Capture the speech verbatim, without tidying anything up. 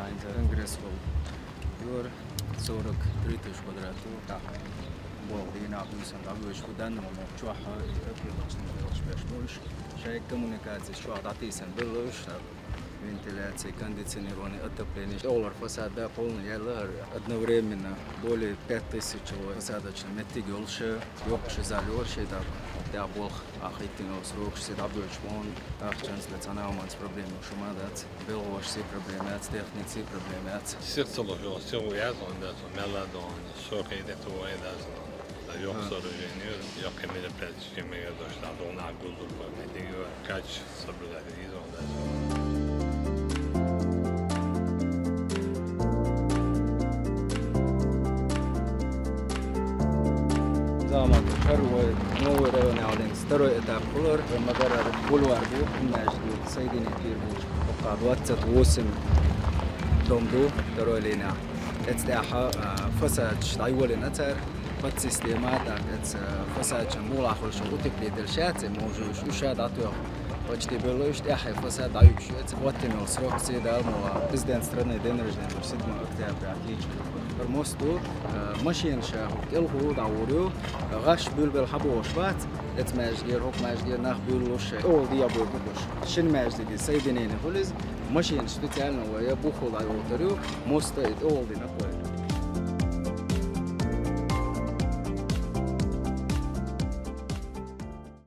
Конгресс-холл юра, сорок три тысячи квадрат ю, тӀаккха болх дийнахьа, буьйсанна дӀавоьдуш бу, данна мо чохь а, и апилачни белш беш бу уьш. Шайн коммуникацеш чохь дӀатийсина белла уьш, вентиляция, кондиционирование, отопление. ТӀехулара фасад бен полный яьлла хӀара, одновременно более пять тысяч чоло фасадочный меттиг йолуш, йоккхуш зал йора шен тӀаккха. ТӀехь болх а хӀиттина йолу срокаш, се дӀабоьдуш бу, ахчанца, цхьана аманца проблема ю шу ма дац. Белхоша се проблема яц, техника се проблема яц. Сих ца ло, йо, сих ву яц, он дац, он мелла дон, со кхетет вай дац, он. Да, йоккха сооружение, йоккха мероприятие, мега дошла, дона гузур, меттиг ю, кач соблюдать, изон дац. Заман шар вай новый район ялдин. Второй этап хилар, ма-дарра бульвар бу, маьждиг соединить бийр бу. Пока двадцать восемь дом ду, второй линия. Эцу тӀехь, а, фасадаш дӀайолийна цара, подсистема, так, эцу, а, фасадчун мула хуьлуш утеплитель шаьццӀе мужуш, уьш ша дӀатоьху. Почти белла уьш, тӀаьхье фасад дӀаюьгуш ю. Эцу хӀоттийна йолу срок ца дала мула. Президент страны день рождения ду седьмого октября кийча. Мосту, а, машинаш кӀелхула дӀагӀур ю. ГӀаш буьлбелла хьан бохуш бац. Эцу маьждигера, хӀокху маьждигера нах буьйлалуш шайн. ТӀехула дӀабоьду уьш. Шина маьждиге соединение хуьлу иза. Машинаш специально вай, я бухахула дӀайолуьйтур ю. Моста и тӀехула дина кхой.